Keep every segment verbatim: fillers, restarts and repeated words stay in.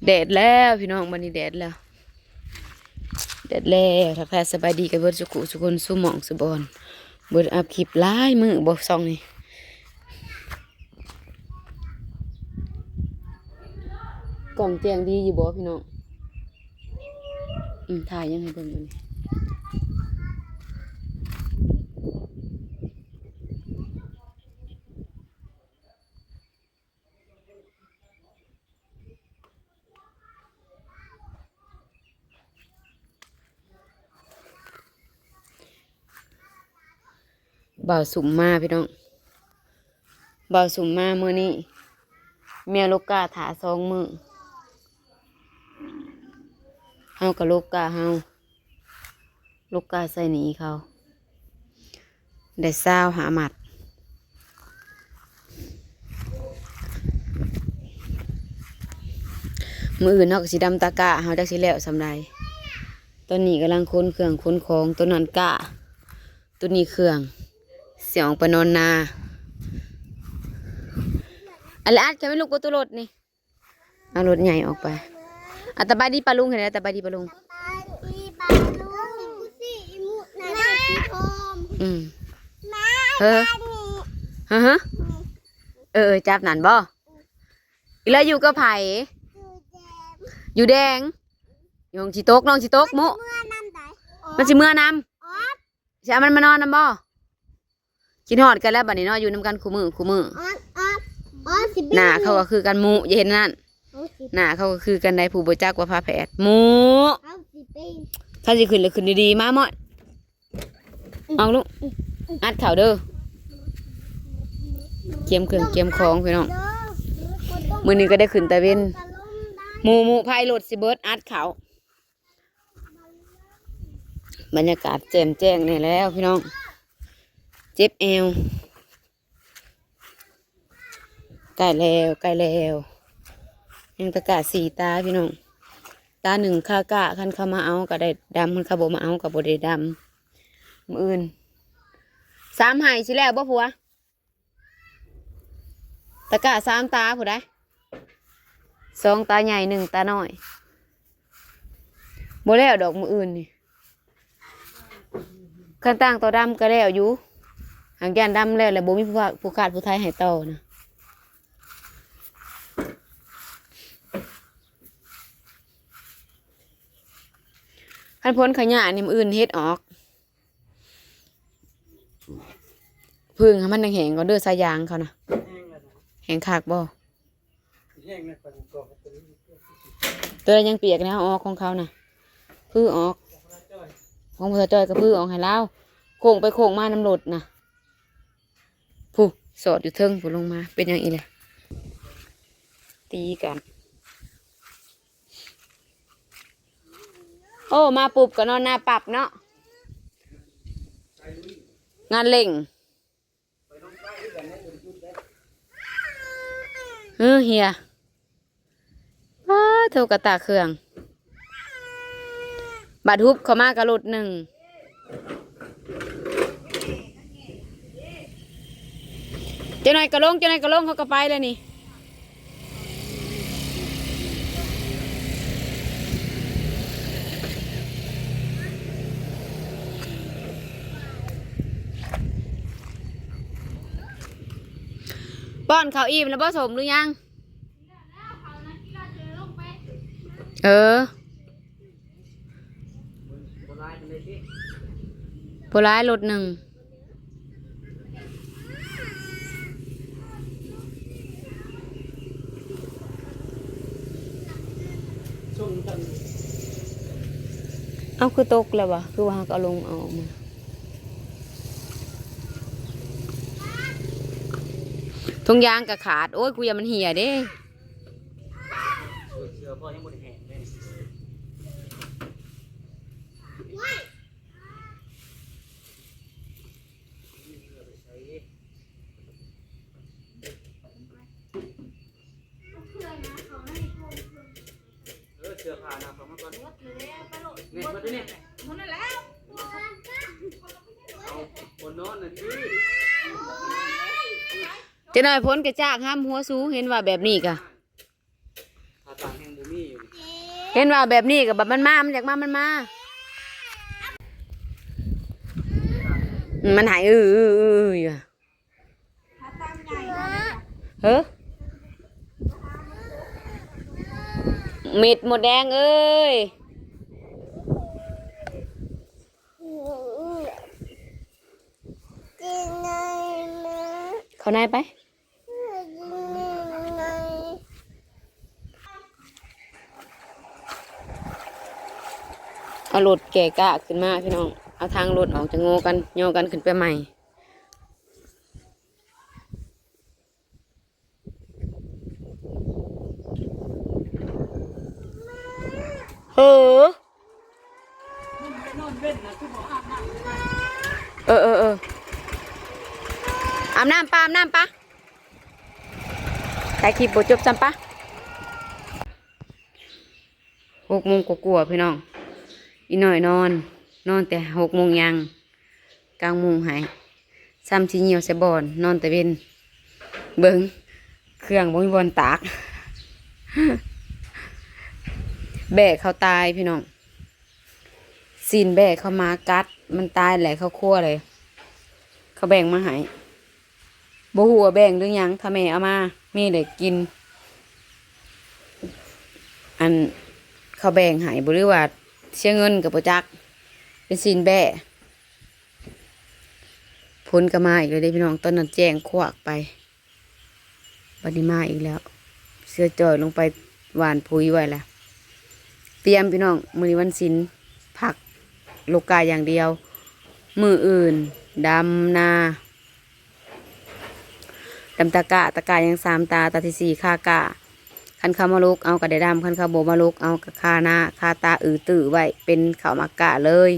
แดดแล้วพี่น้อง บัดนี้แดดแล้ว แดดแล้ว ทักทายสบายดีกันเบิดสุขุสุคน สู่หม่องสู่บ่อน บ่ได้อัพคลิปหลายมื้อบ่ ช่องนี้ กล้องแจ้งดีอยู่บ่พี่น้อง อืม ถ่ายยังให้เบิ่งอยู่นี่ บ่าวสุมมาพี่น้อง บ่าวสุมมามื้อนี้ เมียลกกาถ่าสองมื้อ เฮาก็ลกกาเฮา ลกกาใส่หนีเขา ได้ซาวห้ามัด มื้ออื่นเฮาก็สิดำตะกร้า เฮาจักสิแล้วส่ำใด ตอนนี้กำลังขนเครื่องขนของ ตัวนั้นกร้า ตัวนี้เครื่อง สิออกไปนอนนา อันละอัดแค่ไม่ลูกประตูรถนี่ เอารถใหญ่ออกไป อ่ะ ตะบายดีปะลุง เห็นแล้ว ตะบายดีปะลุง อืม เออ ฮะฮะ เออ จับนั่นบ่ อีแล้วอยู่กับไผ อยู่แดง อยู่ห้องสิตก น้องสิตกมุ มันสิเมือนำ สิเอามันมานอนนำบ่ คิดฮอดกันแล้วบัดนี้เนาะ อยู่นำกันคู่มื้อคู่มื้อ หน้าเขาก็คือกันมุ อย่าเห็นนั่น หน้าเขาก็คือกันได้ ผู้บ่จักว่าพาแผด มุ คันสิขึ้นแล้วขึ้นดีๆ มาหมด เอาลูก อัดเข่าเด้อ เกียมเครื่องเกียมของพี่น้อง มื้อนี้ก็ได้ขึ้นตะเวน หมู่หมู่ไผรถสิเบิด อัดเข่า บรรยากาศแจ่มแจ้งนี่แล้วพี่น้อง เจ็บแอว ใกล้แล้ว ใกล้แล้ว ยังตะกร้าสี่ตาพี่น้อง ตาหนึ่งคากะ คันเขามาเอาก็ได้ดำ คันเขาบ่มาเอาก็บ่ได้ดำ มื้ออื่น สามไฮ่สิแล้วบ่ผัว ตะกร้าสามตาผู้ใด สองตาใหญ่หนึ่งตาน้อย บ่แล้วดอกมื้ออื่นนี่ คันตั้งต่อดำก็แล้วอยู่ หากย่านดำแล้ว แล้วบ่มีผู้ขาด ผู้ขาดผู้ไทยให้ต่อนะ คันพ้นขยะนี่มื้ออื่นเฮ็ดออก พึ่งให้มันแห้งๆก่อนเด้อ สายยางเขานะ แห้งคักบ่ ตัวยังเปียกนะ ออกของเขานะ พื้อออก ของพ่อจ้อยก็พื้อออกให้ลาว โค้งไปโค้งมานำรถนะ ผู้สอดอยู่เทิงผู้ลงมา เป็นหยังอีกเลย ตีกัน โอ้ มาปุ๊บก็นอนนาปับเนาะ งานเร่ง เออ เฮีย ว้า โทรกระตากเครื่อง บัดฮุบเข้ามากับรถหนึ่ง เจ้าหน่อยก็ลง เจ้าหน่อยก็ลง เขาก็ไปแล้วนี่ ป้อนเขาอิ่มแล้วบ่สมหรือยัง เออ ผู้ร้ายรถหนึ่ง เอาคือตกแล้ววะ คือว่าเขาเอาลงเอาออกมา ถุงยางก็ขาด โอ้ย กูอย่ามันเหี่ยเด้ เสื้อพ่อยังบ่ได้แห้งเลย เออ เสื้อผ้านะ เข้ามาก่อน นี่ มาตัวนี้ เอา คนนอนน่ะสิ เจ้าหน่อยพ้นกระจากห้ามหัวสูง เห็นว่าแบบนี้กะ ผ้าตากแห้งบ่มีอยู่ เห็นว่าแบบนี้ก็แบบมันมา มันอยากมา มันมา มันหายอื้ออื้ออื้ออื้ออยู่ เฮ้อ เม็ดมดแดงเอ้ย เข้าในไป เอารถแก่กะขึ้นมาพี่น้อง เอาทางรถออกจากโง่กัน โง่กันขึ้นไปใหม่ เฮ้อ เออ เออ เออ อาบน้ำปะ อาบน้ำปะ ถ่ายคลิปบ่จบซ้ำปะ หกโมงกว่าๆ พี่น้อง อีน้อยนอน นอนแต่หกโมงยัง กลางมุ้งให้ ซ้ำสิเหี่ยวใส่บ่อน นอนแต่เว็น เบิ่ง เครื่องบ่มีบ่อนตาก แบะเขาตายพี่น้อง ซีนแบะเขามากัด มันตายแหละ เขาคั่วเลย เขาแบ่งมาให้ บ่ฮู้ว่าแบ่งหรือหยัง ถ้าแม่เอามา มีได้กิน อัน เขาแบ่งให้บ่ หรือว่าเสียเงินก็บ่จัก เป็นซีนแบะ ฝนก็มาอีกแล้วเด้พี่น้อง ตอนนั้นแจ้งขวากไป บัดนี้มาอีกแล้ว เสื้อจอยลงไปหว่านปุ๋ยไว้ละ เตรียมพี่น้อง มื้อนี้วันศีล พักโลกาอย่างเดียว มื้ออื่น ดำนา ดำตะกะ ตะกะยังสามตา ตาที่สี่คากะ คันเขามาลุกเอาก็ได้ดำ คันเขาบ่มาลุกเอาก็คานา คาตาอือตื้อไว้ เป็นข้าวหมากกะเลย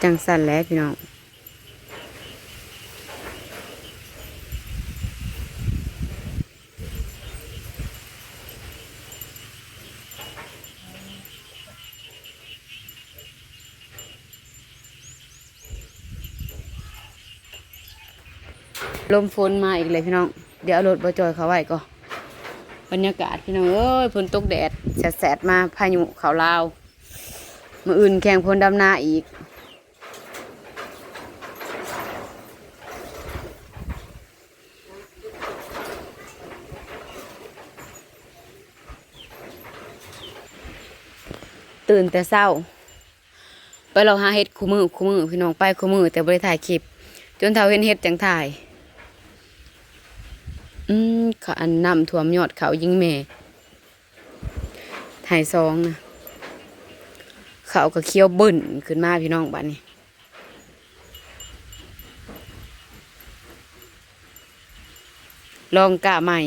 จั่งซั้นแหละพี่น้อง ลมฝนมาอีกเลยพี่น้อง เดี๋ยวเอารถบ่จอยเข้าไว้ก่อน บรรยากาศพี่น้องเอ้ย ฝนตกแดดแสดๆ มา พายุเข้าลาว มื้ออื่นแข่งพลดำนาอีก ตื่นแต่เช้า ไปเลาะหาเห็ดคู่มื้อคู่มื้อ พี่น้อง ไปคู่มื้อ แต่บ่ได้ถ่ายคลิป จนเฒ่าเห็นเห็ดจั่งถ่าย อืม เขาอันน้ำท่วมยอดเขายิงแม่ ไฮ่สองนะ เขาก็เขียวเบิ่นขึ้นมาพี่น้อง บัดนี้ ลองกะใหม่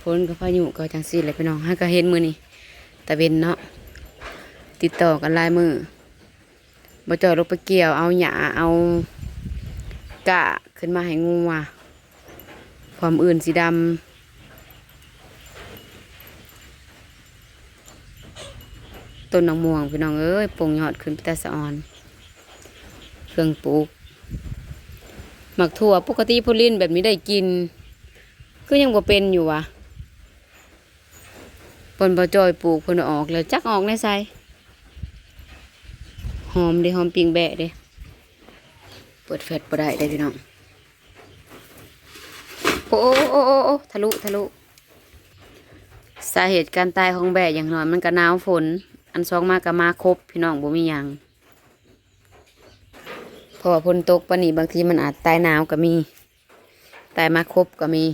ฝนกับพายุก็จั่งซี้แหละพี่น้อง หาก็เห็นมื้อนี้ ตะเว็นเนาะ ติดต่อกันหลายมื้อ บ่จอยลงไปเกี่ยวเอาหญ้า เอากะขึ้นมาให้งัว พร้อมอื่นสิดำ ต้นหมากม่วงพี่น้องเอ้ย โป่งยอดขึ้นเป็นตาสะออน เครื่องปลูก หมากถั่ว ปกติพุลินแบบนี้ได้กิน คือยังบ่เป็นอยู่วะ เพิ่นบ่จอยปลูก เพิ่นออกแล้ว จักออกในไส หอมเด้ หอมปิ้งแบะเด้ เปิดแฟลชบ่ได้เด้พี่น้อง โอ้ โอ้ โอ้ โอ้ โอ้ ทะลุ ทะลุ สาเหตุการตายของแบะอย่างน้อยมันก็หนาวฝน อันสองมาก็มาครบพี่น้อง บ่มีหยัง เพราะว่าฝนตกปานนี้บางทีมันอาจตายหนาวก็มี ตายมาครบก็มี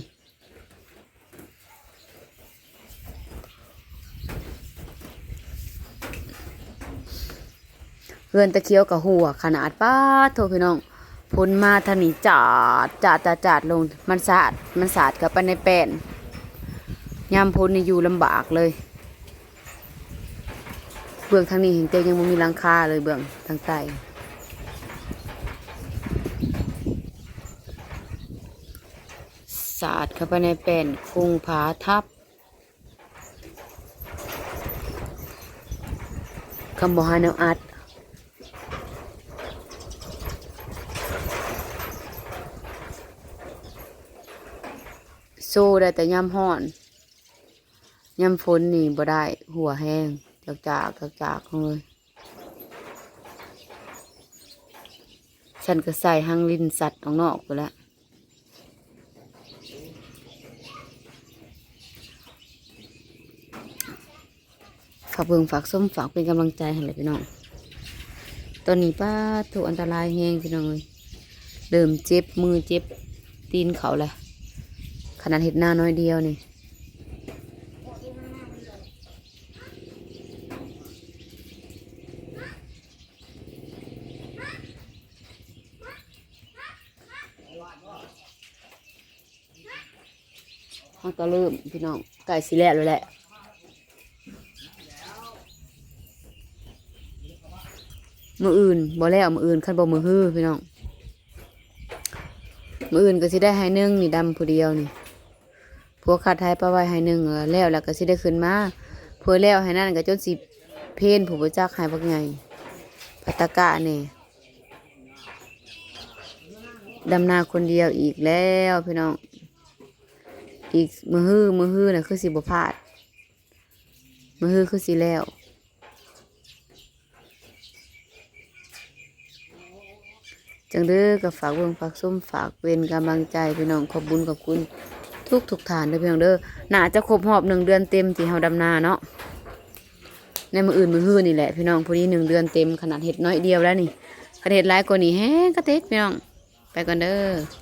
เฮือนตะเคียวกับหัวขนาด ป๊าดโทพี่น้อง ฝนมาทางนี้จาด จาด จาด จาดลง มันสาด มันสาดเข้าไปในแป้น ยามฝนนี่อยู่ลำบากเลย เบื้องทางนี้เห็นแต่ยังบ่มีหลังคาเลย เบื้องทางใต้ สาดเข้าไปในแป้น คุงผาทับ คำบ่หาแนวอัด โชว์ได้แต่ยามร้อน ยามฝนนี่บ่ได้ หัวแห้ง จากจากจากจากเลย ฉันก็ใส่หางลินสัตว์ออกนอกไปแล้ว ฝากเบิ่งฝากส้มฝากเป็นกำลังใจให้เลยพี่น้อง ตอนนี้ป้าถูกอันตรายแฮงพี่น้องเอ้ย เริ่มเจ็บมือเจ็บตีนเขาแหละ ขนาดเฮ็ดหน้าน้อยเดียวนี่ เขาก็เริ่มพี่น้อง ใกล้สิแล้วแล้วแหละ มื้ออื่นบ่แล้ว มื้ออื่นคันบ่มื้อฮือพี่น้อง มื้ออื่นก็สิได้ไฮหนึ่งนี่ดำผู้เดียวนี่ ผัวขาดไทยปะไว้ไฮหนึ่งแล้ว แล้วก็สิได้ขึ้นมา ผัวแล้วไฮนั่นก็จนสิเพนผู้บ่จักไฮบักใหญ่ พัตตะกะนี่ ดำนาคนเดียวอีกแล้วพี่น้อง อีกมื้อฮือมื้อฮือน่ะคือสิบ่พลาด มื้อฮือคือสิแล้ว จังเด้อก็ฝากเบิ่งฝากส้มฝากเป็นกำลังใจพี่น้อง ขอบบุญขอบคุณทุกทุกท่านเด้อพี่น้องเด้อ น่าจะครบรอบหนึ่งเดือนเต็มที่เฮาดำนาเนาะ ในมื้ออื่นมื้อฮือนี่แหละพี่น้อง พอดีหนึ่งเดือนเต็ม ขนาดเฮ็ดน้อยเดียวแล้วนี่ คันเฮ็ดหลายกว่านี้แฮงกะเต็กพี่น้อง ไปก่อนเด้อ